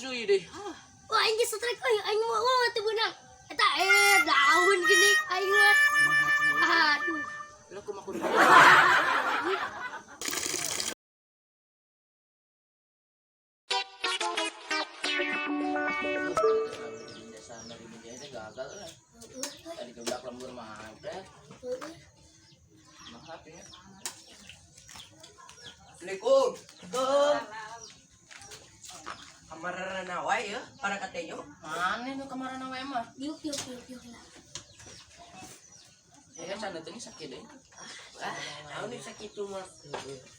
Cuy deh. Wah, aing geus strike euy, aing mah wah teu beunang. Eta daun gini aing mah. Aduh. Lah kumaha kudu. Gagal lah. Tadi gebrak lembur mah teh. Maaf ya. Assalamualaikum. Kamarana wae ya, para katenyo. Mana nu kamarana wae mah? Yuk yuk yuk yuk lah. Ya can teh sakit deh. Ah, naon nih sakitu mah.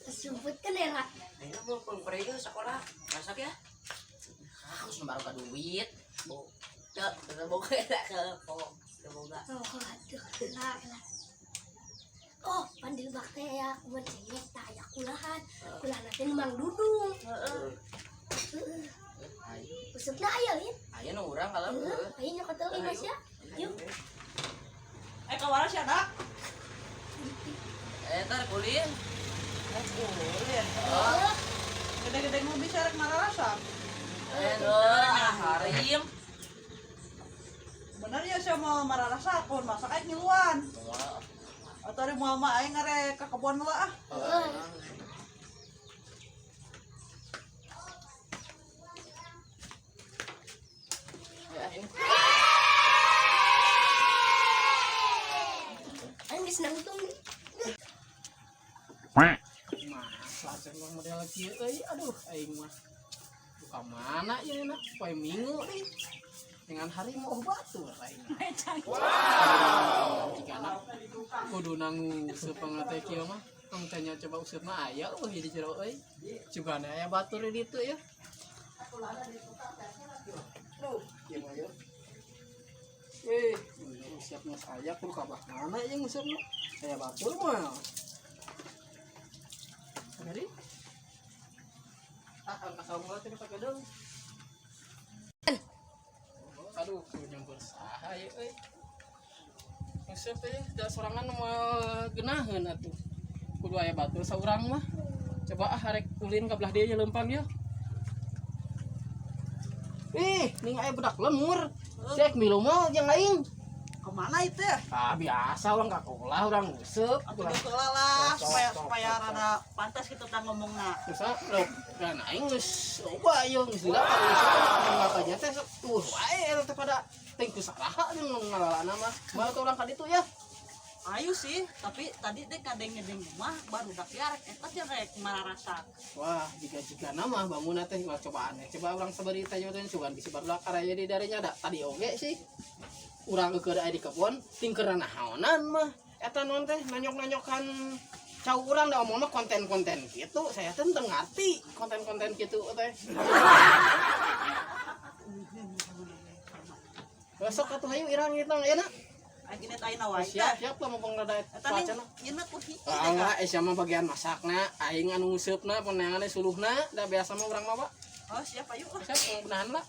Sumput kan era. Ayo mau pengpreu sekolah. Masak ya? Ah, geus nu baru ka duit. Bo. Teu, teu boga eta ke teu boga. Oh, aduh, lah lah. Oh, pandil bakte ya, kuman cengek tak aya kulahan. Kulahan teh Mang Dudung. Heeh. Heeh. Ayo. Usupna aya lin. Aya nu urang kalau. Heeh, ayo nyokot euy Mas ya. Yuk. Kawara sih anak. Tar kulin. Kulin. Heeh. Gede-gede mau bisa rek mararasa. Harim. Bener ya saya mau mararasa kun masak aing ngiluan. Atau ari moal mah aing ngarek ka kebon lah ah. Heeh. Aing geus nangtung. Masa cenah model kieu euy, aduh aing mah. Buka mana ieu na poe Minggu nih. Dengan hari mau batur aing. Wow. Jigana kudu nanguseup teh kieu mah. Tong tanya coba useup mah aya eueuh di jero euy. Cugana aya batur di ditu ya. Duh, kieu mah ya. Useup mah aya kudu ka mana ieu nguseupna? Aya batur mah. Jadi, ah, angka saung teh pakai dong. Aduh, kudu nyamper saha ieu euy. Nguseup teh da sorangan moal geunaheun atuh. Kudu aya batur saurang mah. Coba ah arek ulin ka belah dieu nya leumpang ya. Ih, ning aya budak lemur. Cek milu mah jeung aing. Kemana itu ya? Ah, biasa urang ka kolah urang nguseup. Atuh geus lah supaya supaya rada pantas gitu tah ngomongna. Terus lo kan aing geus loba ieu geus lila ka nguseup ngapanya teh sok tuh wae eta teh pada teh ku salaha jeung ngalalana mah. Moal ka urang ka ditu ya. Ayo sih, tapi tadi teh kadeng-ngedeng mah baru dak rek eta teh rek mararasa. Wah, jika-jika nama bangun teh wah cobaan ya. Coba urang sabari tanya teh sugan bisi barudak karaya di darinya ada tadi oge sih. Urang keur aya di kebon tingkeran naonan mah. Eta non teh nanyok-nanyokan cau urang da omong mah konten-konten gitu. Saya teh teu ngarti konten-konten gitu teh. Besok atuh hayu irang kita ayeuna. Aing teh ayeuna wae. Siap, siap lah mumpung rada Eta ning cuacana. yeuna ku hiji Ah, teh. enggak, siapa bagian masakna, aing anu nguseupna, peneangan suluhna, da biasa mah urang mah, Pak. Oh, siap ayo ah. Siap, mau benahan lah.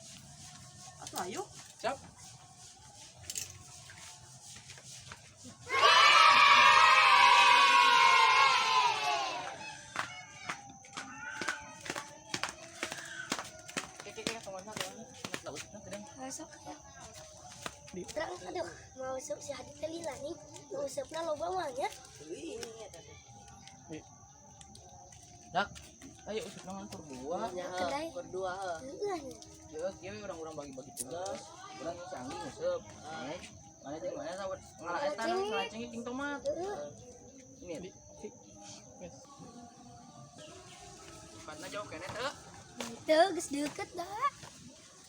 Atuh ayo. Siap. Masuk. Terang, aduh, mau useup si Hadi teh lila nih. Nu useupna loba mah nya. Dak, ayo useup nangan kur dua. Kedai. Berdua heuh. Heeh. nya. Ya, kieu urang-urang bagi-bagi tugas. Urang canggih nguseup. Mana jeung mana sawat ngala eta ngala cengek jeung tomat. Heeh. Ini. Tempatna jauh keneh teu? Teu geus deukeut dah.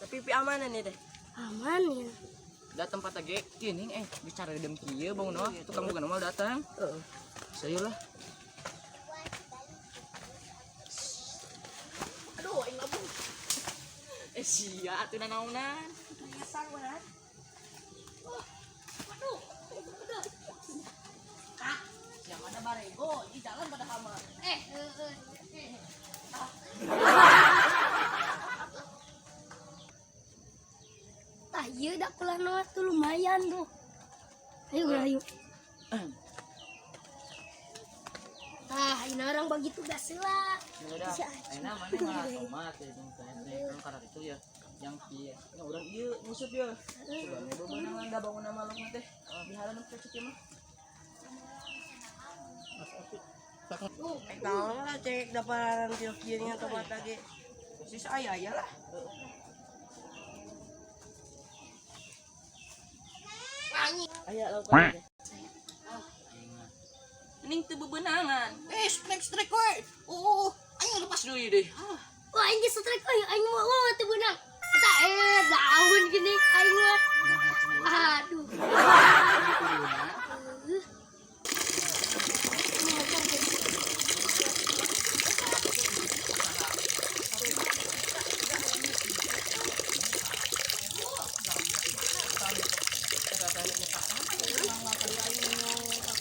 Tapi pi aman nih teh. Aman ya. Da tempat lagi gini bicara dem kieu bangun mah tukang bukan mal datang. Heeh. Serius lah. Aduh, aing mabuk. Sia atuh nanaonan. Ngesang bener. Waduh. Aduh. Yang ada barego di jalan pada hama. Heeh. Tah ieu da kulana tuh lumayan tuh. Ayo ayo. Tah, ayeuna urang bagi tugas heula. Udah, Si Acung. ayeuna mana ngala tomat ya jeung teh kan karena itu ya yang kieu. Nya urang ieu nguseup ya. Coba bebenangan da bangun nama lauk teh. Dihalan nu cek ieu mah. Naon lah cek daparan kilo kieu nya tomat lagi. Sis aya aya lah. Aya lauk aja. Ning teu bebenangan. Eh, strike strike we. Oh, aing lepas deui deh. Ah, Wah, aing geus strike euy, aing mah wah teu beunang. Eta daun gini aing mah. Aduh.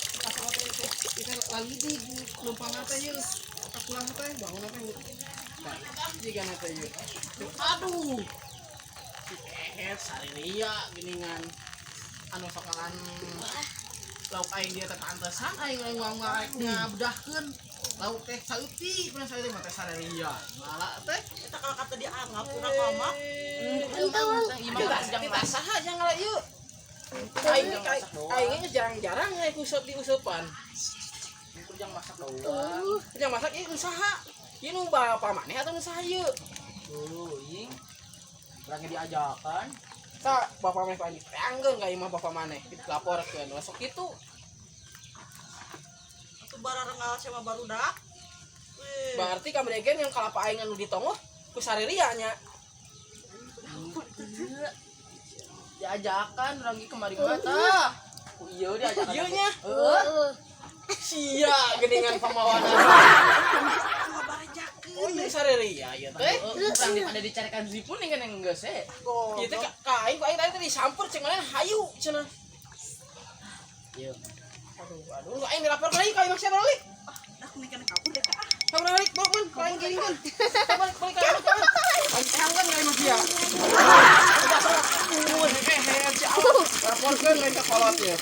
Kita lagi di numpang teh yeuh. Kapulang teh bangun teh. Jika teh yeuh. Aduh. Si kehet sariria geuningan anu sokalan lauk aing dia teh pantesan aing aing ngomong ngabedahkeun lauk teh saeutik pernah saya teh mah teh sariria ngala teh Eta kalau kata dia anggap urang mah. Entah, Bang. ieu mah jang kita saha jangan ngala ieu aing aing geus jarang-jarang aing useup di useupan jang masak doang. yang masak ieu usaha ieu nu bapa maneh atau nu saha ieu Tuh, ing. Orangnya diajakan. Sa bapak maneh paling diteangkeun ka imah bapak maneh dilaporkeun lah sok kitu Atuh bararenggal sama barudak. Wih. berarti kamregen yang kalapa aing anu ditongoh ku sariria nya Diajakan orang ge kemari mah tah. Ku ieu diajakan. Ieu nya Heeh. sia geuningan pamawana Cuma barejakeun. oh ieu sariria ieu teh Heeh, urang di pada dicarikan zipun nih kan yang geus e. ieu teh ka aing ku aing tadi teh disamper cek maneh hayu cenah Ieu. aduh aduh aing dilaporkeun lagi ka imah sia balik Dah kuning kabur deh ah. kabur balik bawa man ka aing giringkeun balik balik ka imah aing teangkeun ka imah sia udah salah hehe si Allah laporkeun lain ka kolot ieu.